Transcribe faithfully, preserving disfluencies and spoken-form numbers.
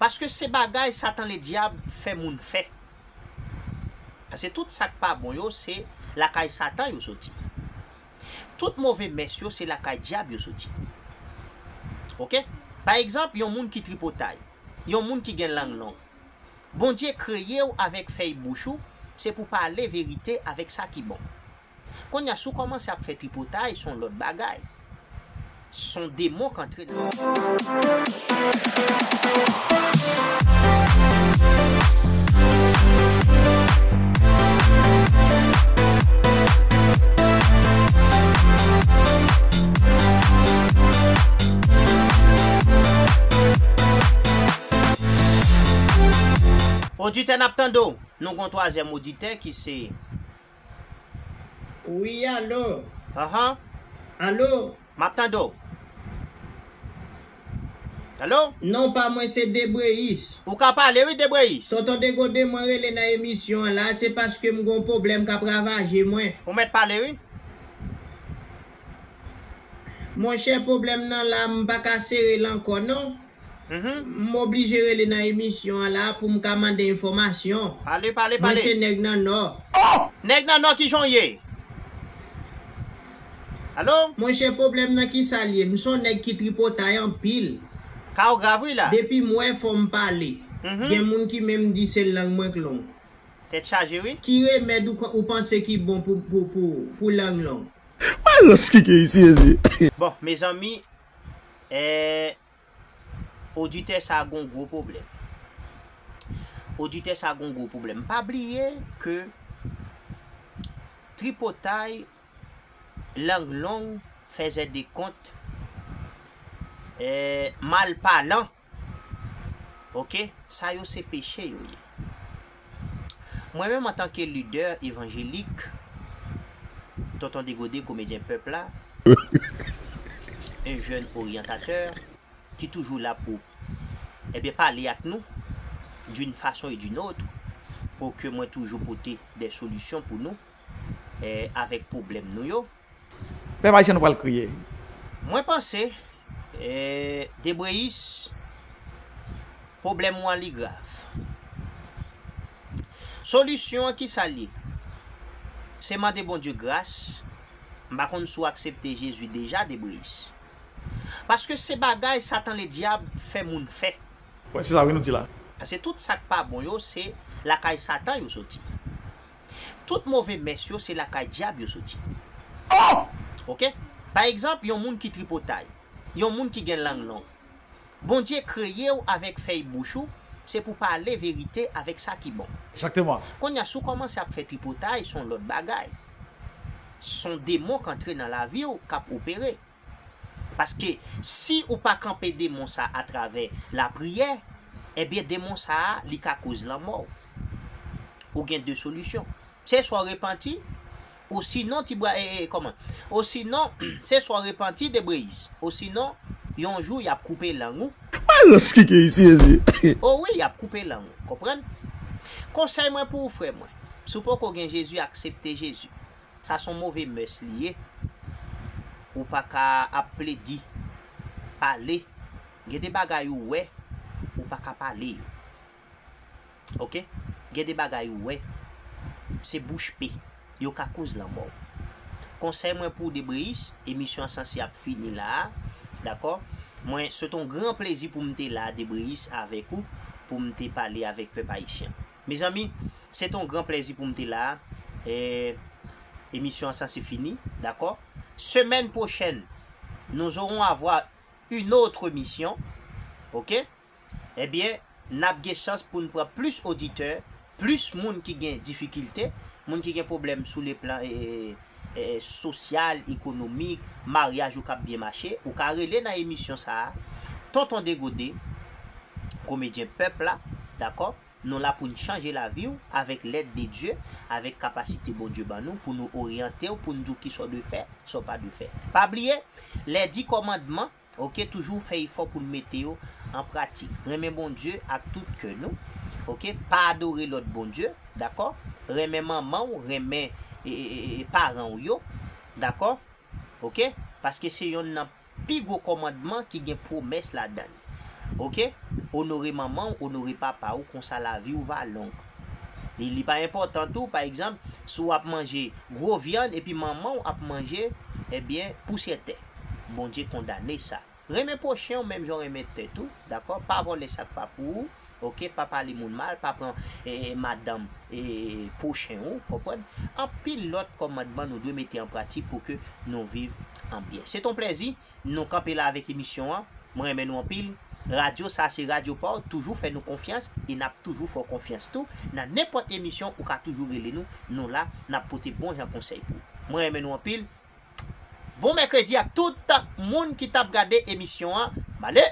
Paske se bagay Satan Ledyab fè moun fè. Paske tout sa k pa bon yo, se lakay Satan yo soti. Tout move mès yo, se lakay dyab yo soti. Oke? Pa egzanp, yon moun ki tripotay, yon moun ki gen lang long. Bondye kreye w avèk fèy bouch ou, se pou pale verite avèk sa ki bon. Kounye a, si w kòmanse ap fè tripotay, se yon lòt bagay. Se yon demon k antre nan. Oditè, n ap tande w. Nou gon twazyèm oditè ki se Wi, alo. Ahan. Alo. M ap tande w. Alo? Non, pa mwen, se Debreyis. Ou ka pale, wi, Debreyis. Tonton Degode, mwen rele nan emisyon an la, se paske m gon pwoblèm k ap ravaje mwen. Ou mèt pale, wi. Monchè, pwoblèm nan la, m pa ka sere l ankò, non. Mhm. M oblije rele nan emisyon an la pou m ka mande enfòmasyon. Pale, pale, pale. Mwen se nèg nan Nò. Oh! Nèg nan Nò, kijan w ye? Alo? Monchè, pwoblèm nan kisa l ye? M se yon nèg ki tripotay anpil. Ka w grav, wi, la. Depi m wè, fò m pale. Mhm. Gen moun ki menm di se lang mwen k long. Tèt chaje, wi. Ki remèd ou, ou panse ki bon pou, pou, pou, pou lang long? Mwen reskike isi, mezi. Bon, mezanmi, eh, Oditè sa gon gwo pwoblèm. Oditè sa gon gwo pwoblèm. Pa bliye ke tripotay, lang long, fèzè de kont, eh, mal palan, oke, sa yo se peche yo ye. Mwen menm, antanke lidè evanjelik, Tonton Degode, komedyen pèp la, un jeune orientateur, ki toujou la pou, ebyen, pale ak nou d'une façon et d'une autre, pou ke mwen toujou pote de solisyon pou nou, eh, avèk pwoblèm nou yo. Pèp ayisyen, nou pral kriye. Mwen panse, eh, Debreyis, pwoblèm ou an li grav. Solisyon an, kisa l ye? Se mande Bondye gras. M pa konn si w aksepte Jezi deja, Debreyis. Paske se bagay Satan Ledyab fè moun fè. Wi, se sa, wi, nou di la. Paske tout sa k pa bon yo, se lakay Satan yo soti. Tout move mès yo, se lakay dyab yo soti. Oh! Oke? Pa egzanp, yon moun ki tripotay, yon moun ki gen lang long. Bondye kreye w avèk fèy bouch ou, se pou pale verite avèk sa ki bon. Egzakteman. Kounye a, si w kòmanse ap fè tripotay, se yon lòt bagay. Se yon demon k antre nan lavi w, k ap opere. Paske si ou pa kanpe demon sa atravè lapriyè, ebyen, demon sa a, li ka koz lanmò w. Ou gen de solisyon. Se swa w repanti, osinon, ti bwa, e, e, kòman? Osinon, se swa w repanti, Debreyis. Osinon, yon jou, y ap koupe lang ou. Mwen reskike isi, mezi. O wi, y ap koupe lang ou, konprann? Konsèy mwen pou ou, frè mwen, si w poko gen Jezi, aksepte Jezi. Sa se yon move mès li ye. Ou pa ka ap plede pale. Gen de bagay ou wè, ou pa ka pale yo. Oke? Gen de bagay ou wè, se bouch pe. Yo ka koz lanmò w. Konsèy mwen pou w, Debreyis, emisyon an sanse ap fini la a, dakò? Mwen, se t on gran plezi pou m te la, Debreyis, avèk ou, pou m te pale avèk pèp ayisyen. Mezanmi, se t on gran plezi pou m te la. E, emisyon an sanse fini, dakò? Semèn pwochèn, nous aurons à voir une autre émission. Oke? Ebyen, n ap gen chans pou n pran plis oditè, plis moun ki gen difikilte, moun ki gen pwoblèm sou le plan, e, e, e, sosyal, ekonomik, maryaj ou k ap byen mache, ou ka rele nan emisyon sa a. Tonton Degode, komedyen pèp la, dakò? Nou la pou n chanje lavi w avèk lèd de Dye, avèk kapasite Bondye ban nou pou nou oryante w, pou n di w kisa w dwe fè, sa w pa dwe fè. Pa bliye, lè di kòmandman, oke, toujou fè efò pou n mete yo an pratik. Renmen Bondye ak tout kè nou, oke, pa adore lòt bondye, dakò? Renmen manman w, renmen, e, e, e, e, paran w yo, dakò? Oke? Paske se yonn nan pi gwo kòmandman ki gen pwomès ladan l. Oke? Onore manman w, onore papa w, konsa lavi w va long. E li pa enpòtan tou, pa egzanp, si w ap manje gwo vyann epi manman w ap manje, ebyen, pousyè tè. Bondye kondane sa. Renmen pwochen w menm jan w renmen tèt ou, dakò? Pa vòlè sa k pa pou ou, oke? Pa pale moun mal, pa pran e, e, madanm e, pwochen ou, konprann? Anpil lòt kòmandman nou dwe mete an pratik pou ke nou viv an byen. Se t on plèzi, nou kanpe la avèk emisyon an. Mwen renmen nou anpil. Radyo sa se radyo pa w, toujou fè nou konfyans e n ap toujou fè w konfyans tou. Nan nenpòt emisyon, ou ka toujou rele nou, nou la, n ap pote bon jan konsèy pou ou. Mwen renmen nou anpil. Bon mèkredi ak tout moun ki t ap gade emisyon an. M ale!